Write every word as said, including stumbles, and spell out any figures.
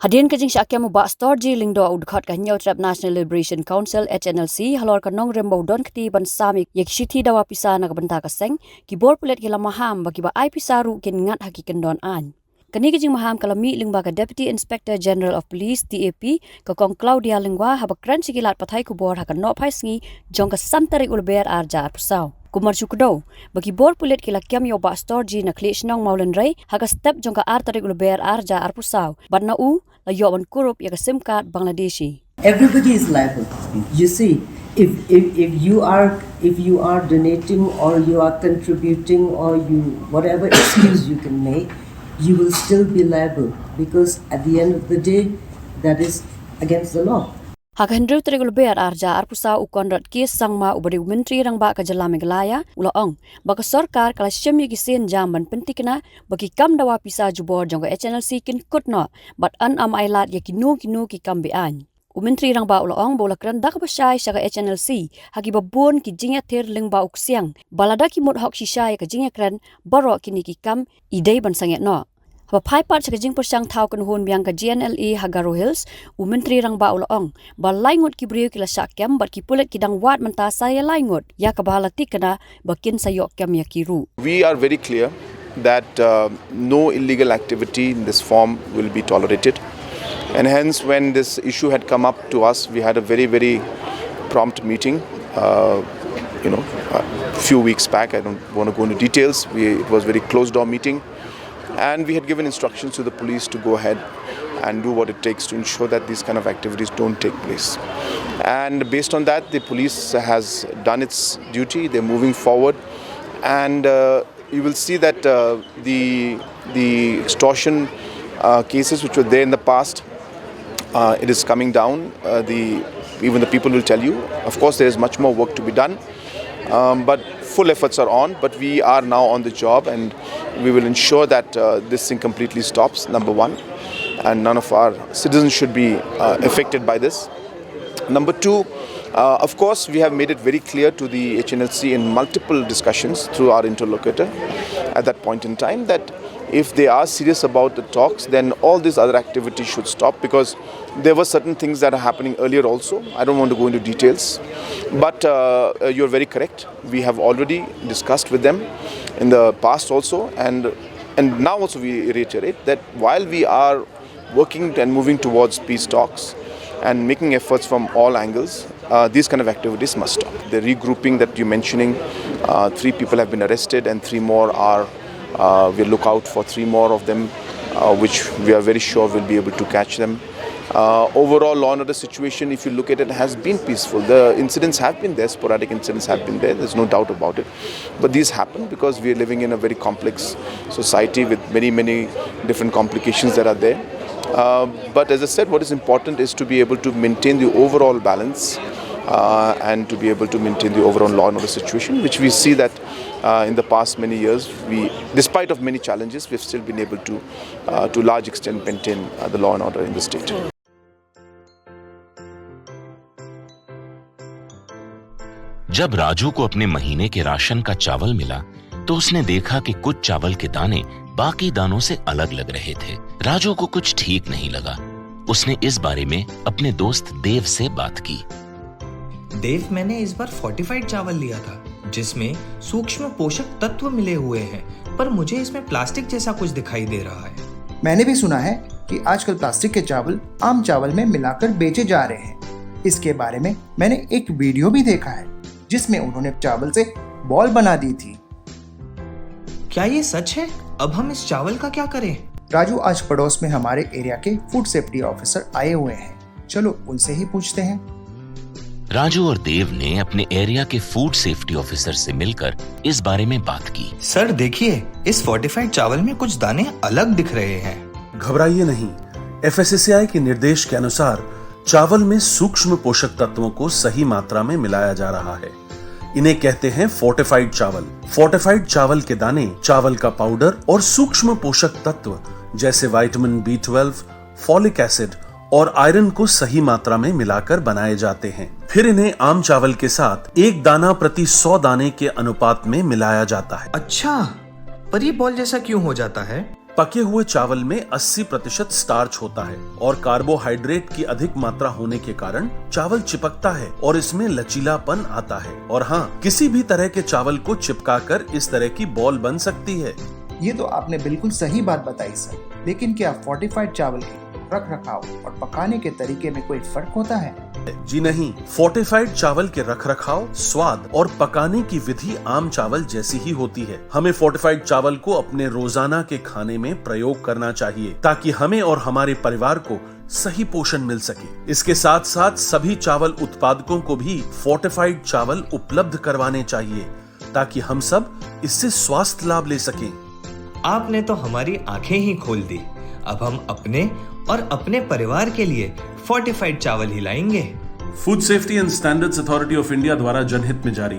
Hadien ka jingshah kem u Bah Storjee Lyngdoh, u dkhot ka Hynñiewtrep National Liberation Council, H N L C, halor ka nongrim ba u don kti ban sam ïa ki shithi dawa pisa na ka bynta ka seng, ki bor pulit ki la maham ba kiba ai pisa ruh kin ngat ha ki kyndon aiñ. Kane ka jingmaham ka la mih lyngba ka Deputy Inspector General of Police, D I P, ka Kong Claudia Lyngwa, haba kren sha ki lad pathai khubor ha ka nohphai sngi jong ka san tarik u Lber ar hajar arphew saw. Kumba shu kdew ba ki bor pulit ki la kem ïa u Bah Storjee na khlieh shnong Mawlynrei ha ka step jong ka ar tarik u Lber ar hajar arphew saw, bad na u la ïoh ban kurup ïa ka sim card Bangladeshi. Everybody is liable. You see, if, if, if you are, if you are donating or you are contributing or you, whatever excuse you can make, you will still be liable, because at the end of the day, that is against the law. Ha ka hynriew tarik u Lber ar hajar arphew saw, u Conrad K Sangma, uba dei u Myntri Rangbah ka jylla Meghalaya, u la ong ba ka sorkar ka la shim ïa ki sienjam ban pynthikna ba ki kam dawa pisa jubor jong ka H N L C kin kut noh bad yn ym ailad ïa kino kino ki kam be-aiñ. U Myntri Rangbah u la ong ba u la kren da kaba shai sha ka H N L C ha kiba bun ki jingïathir lyngba u ksiang, ba lada ki mut hok shisha ïa ka jingïakren, baroh kine ki kam i dei ban sangeh noh. Haba phai pat sha ka jingpyrshang thaw kynhun biang ka G N L A ha Garo Hills, u Myntri Rangbah u la ong ba lai ngut ki briew ki la shah kem bad ki pulit ki dang wad mynta sa ïa lai ngut, ïa kaba la thikna ba kin sa ïoh kem ïa ki ruh. We are very clear that uh, no illegal activity in this form will be tolerated. And hence, when this issue had come up to us, we had a very, very prompt meeting, uh, you know, a few weeks back. I don't want to go into details. We, it was a very closed door meeting. And we had given instructions to the police to go ahead and do what it takes to ensure that these kind of activities don't take place. And based on that, the police has done its duty. They're moving forward. And uh, you will see that uh, the, the extortion uh, cases which were there in the past, uh, it is coming down. Uh, the, even the people will tell you. Of course, there is much more work to be done. Um, but full efforts are on, but we are now on the job, and we will ensure that uh, this thing completely stops, number one, and none of our citizens should be uh, affected by this. Number two, uh, of course, we have made it very clear to the H N L C in multiple discussions through our interlocutor at that point in time that if they are serious about the talks, then all these other activities should stop, because there were certain things that are happening earlier also. I don't want to go into details, but uh, uh, you're very correct. We have already discussed with them in the past also, and, and now also we reiterate that while we are working and moving towards peace talks and making efforts from all angles, uh, these kind of activities must stop. The regrouping that you're mentioning, uh, three people have been arrested and three more are, uh, we'll look out for three more of them, uh, which we are very sure we'll be able to catch them. Uh, overall, law and order situation, if you look at it, has been peaceful. The incidents have been there, sporadic incidents have been there, there's no doubt about it. But these happen because we are living in a very complex society with many, many different complications that are there. Uh, but as I said, what is important is to be able to maintain the overall balance uh, and to be able to maintain the overall law and order situation, which we see that uh, in the past many years, we, despite of many challenges, we've still been able to, uh, to large extent, maintain uh, the law and order in the state. जब राजू को अपने महीने के राशन का चावल मिला, तो उसने देखा कि कुछ चावल के दाने बाकी दानों से अलग लग रहे थे। राजू को कुछ ठीक नहीं लगा। उसने इस बारे में अपने दोस्त देव से बात की। देव, मैंने इस बार फोर्टिफाइड चावल लिया था, जिसमें सूक्ष्म पोषक तत्व मिले हुए हैं, पर मुझे इसमें प्लास्टिक जैसा कुछ दिखाई दे रहा है। मैंने भी सुना है कि आजकल प्लास्टिक के चावल आम चावल में मिलाकर बेचे जा रहे हैं। इसके बारे में मैंने एक वीडियो भी देखा है, जिसमें उन्होंने चावल से बॉल बना दी थी। क्या ये सच है? अब हम इस चावल का क्या करें? राजू, आज पड़ोस में हमारे एरिया के फूड सेफ्टी ऑफिसर आए हुए हैं, चलो उनसे ही पूछते हैं। राजू और देव ने अपने एरिया के फूड सेफ्टी ऑफिसर से मिलकर इस बारे में बात की। सर, देखिए, इस फोर्टिफाइड चावल में कुछ दाने अलग दिख रहे हैं। घबराइए नहीं, एफएसएसएआई के निर्देश के अनुसार चावल में सूक्ष्म पोषक तत्वों को सही मात्रा में मिलाया जा रहा है। इन्हें कहते हैं फोर्टिफाइड चावल। फोर्टिफाइड चावल के दाने चावल का पाउडर और सूक्ष्म पोषक तत्व जैसे vitamin B twelve, folic acid और आयरन को सही मात्रा में मिलाकर बनाए जाते हैं। फिर इन्हें आम चावल के साथ एक दाना प्रति सौ दाने के अनुपात में मिलाया जाता है। अच्छा, पर ये बॉल जैसा क्यों हो जाता है? पके हुए चावल में अस्सी प्रतिशत स्टार्च होता है और कार्बोहाइड्रेट की अधिक मात्रा होने के कारण चावल चिपकता है और इसमें लचीलापन आता है। और हाँ, किसी भी तरह के चावल को चिपकाकर इस तरह की बॉल बन सकती है। ये तो आपने बिल्कुल सही बात बताई सर, लेकिन क्या फोर्टिफाइड चावल के रख रखाव और पकाने के तरीके में कोई फर्क होता है? जी नहीं, फोर्टिफाइड चावल के रखरखाव, स्वाद और पकाने की विधि आम चावल जैसी ही होती है। हमें फोर्टिफाइड चावल को अपने रोजाना के खाने में प्रयोग करना चाहिए, ताकि हमें और हमारे परिवार को सही पोषण मिल सके। इसके साथ साथ सभी चावल उत्पादकों को भी फोर्टिफाइड चावल उपलब्ध करवाने चाहिए, ताकि हम सब इससे स्वास्थ्य लाभ ले सकें। आपने तो हमारी आंखें ही खोल दी। अब हम अपने और अपने परिवार के लिए फोर्टिफाइड चावल ही लाएंगे। Food Safety and Standards Authority of India द्वारा जनहित में जारी।